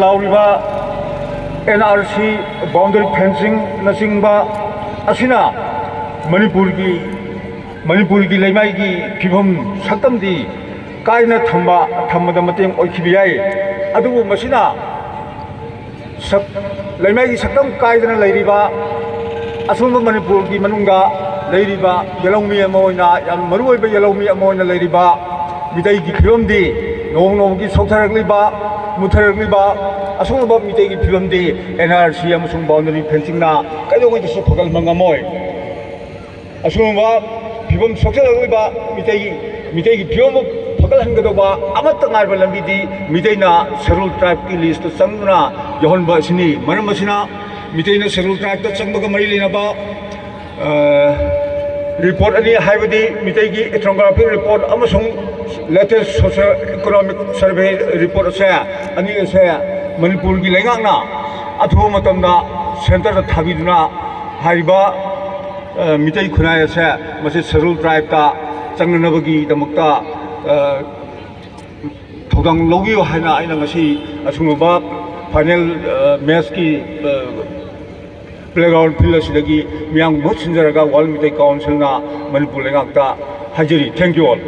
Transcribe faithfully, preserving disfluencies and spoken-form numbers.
ꯂꯥꯎꯔꯤꯕ and R C, boundary ꯐꯦꯟꯁꯤꯡꯅꯆꯤꯡꯕ ꯑꯁꯤꯅ ꯃꯅꯤꯄꯨꯔꯒꯤ, ꯃꯅꯤꯄꯨꯔꯒꯤ ꯂꯩꯃꯥꯏꯒꯤ ꯐꯤꯕꯝ ꯁꯛꯇꯝꯗꯤ ꯀꯥꯏꯅ ꯊꯝꯕ, ꯊꯝꯕꯗ ꯃꯇꯦꯡ ꯑꯣꯏꯈꯤꯕ ꯌꯥꯏ꯫ ꯑꯗꯨꯕꯨ ꯃꯁꯤꯅ ꯁꯛ-, ꯂꯩꯃꯥꯏꯒꯤ ꯁꯛꯇꯝ ꯀꯥꯏꯗꯅ ꯂꯩꯔꯤꯕ ꯑꯁꯣꯝꯕ ꯃꯅꯤꯄꯨꯔꯒꯤ ꯃꯅꯨꯡꯗ ꯂꯩꯔꯤꯕ ꯌꯦꯜꯍꯧꯃꯤ ꯑꯃ ꯑꯣꯏꯅ, ꯌꯥꯝ ꯃꯔꯨꯑꯣꯏꯕ ꯌꯦꯜꯍꯧꯃꯤ ꯑꯃ ꯑꯣꯏꯅ ꯂꯩꯔꯤꯕ ꯃꯤꯇꯩꯒꯤ ꯐꯤꯕꯝꯗꯤ ꯅꯣꯡꯃ ꯅꯣꯡꯃꯒꯤ ꯁꯣꯛꯊꯔꯛꯂꯤꯕ, ꯃꯨꯠꯊꯔꯛꯂꯤꯕ ꯑꯁꯣꯛꯅꯕ ꯃꯤꯇꯩꯒꯤ ꯐꯤꯕꯝꯗꯤ ꯑꯦꯟ ꯑꯥꯔ ꯁꯤ ꯑꯃꯁꯨꯡ ꯕꯥꯎꯟꯗꯔꯤ ꯐꯦꯟꯁꯤꯡꯅ ꯀꯩꯗꯧꯉꯩꯗꯁꯨ ꯐꯒꯠꯍꯟꯕ ꯉꯝꯃꯣꯏ꯫ ꯑꯁꯤꯒꯨꯝꯕ ꯐꯤꯕꯝ ꯁꯣꯛꯆꯜꯂꯛꯂꯤꯕ ꯃꯤꯇꯩ, ꯃꯤꯇꯩꯒꯤ ꯐꯤꯕꯝ ꯐꯒꯠꯍꯟꯒꯗꯧꯕ ꯑꯃꯠꯇ ꯉꯥꯏꯔꯕ ꯂꯝꯕꯤꯗꯤ ꯃꯤꯇꯩꯅ ꯁꯦꯗꯨꯜ ꯇ꯭ꯔꯥꯏꯕꯀꯤ ꯂꯤꯁꯇ ꯆꯪꯗꯨꯅ ꯌꯥꯎꯍꯟꯕ ꯑꯁꯤꯅꯤ꯫ ꯃꯔꯝ ꯑꯁꯤꯅ ꯃꯤꯇꯩꯅ ꯁꯦꯗꯨꯜ ꯇ꯭ꯔꯥꯏꯕꯇ ꯆꯪꯕꯒ ꯃꯔꯤ ꯂꯩꯅꯕ, ꯑ, ꯔꯤꯄꯣꯔꯠ ꯑꯅꯤ, ꯍꯥꯏꯕꯗꯤ ꯃꯤꯇꯩꯒꯤ ꯏꯊꯅꯣꯒ꯭ꯔꯥꯐꯤꯛ ꯔꯤꯄꯣꯔꯠ ꯑꯃꯁꯨꯡ latest socio economic survey report ꯑꯁꯦ, ꯑꯅꯤ ꯑꯁꯦ ꯃꯅꯤꯄꯨꯔꯒꯤ ꯂꯩꯉꯥꯛꯅ ꯑꯊꯨꯕ ꯃꯇꯝꯗ ꯁꯦꯟꯇꯔꯗ ꯊꯥꯕꯤꯗꯨꯅ ꯍꯥꯏꯔꯤꯕ, ꯑ, ꯃꯤꯇꯩ ꯈꯨꯟꯅꯥꯏ ꯑꯁꯦ ꯃꯁꯤ ꯁꯦꯗꯨꯜ ꯇ꯭ꯔꯥꯏꯕꯇ ꯆꯪꯅꯅꯕꯒꯤꯗꯃꯛꯇ, ꯑ, ꯊꯧꯗꯥꯡ ꯂꯧꯕꯤꯌꯨ ꯍꯥꯏꯅ ꯑꯩꯅ ꯉꯁꯤ ꯑꯁꯤꯒꯨꯝꯂꯕ ꯐꯥꯏꯅꯦꯜ, ꯑ, ꯃꯦꯠꯆꯀꯤ, ꯑ, ꯄ꯭ꯂꯦꯒ꯭ꯔꯥꯎꯟ ꯐꯤꯜ ꯑꯁꯤꯗꯒꯤ ꯃꯤꯌꯥꯝꯒꯤ ꯃꯍꯨꯠ ꯁꯤꯟꯖꯔꯒ ꯋꯥꯔꯜ ꯃꯤꯇꯩ ꯀꯥꯎꯟꯁꯤꯜꯅ ꯃꯅꯤꯄꯨꯔ ꯂꯩꯉꯥꯛꯇ ꯍꯥꯏꯖꯔꯤ꯫ Thank you all.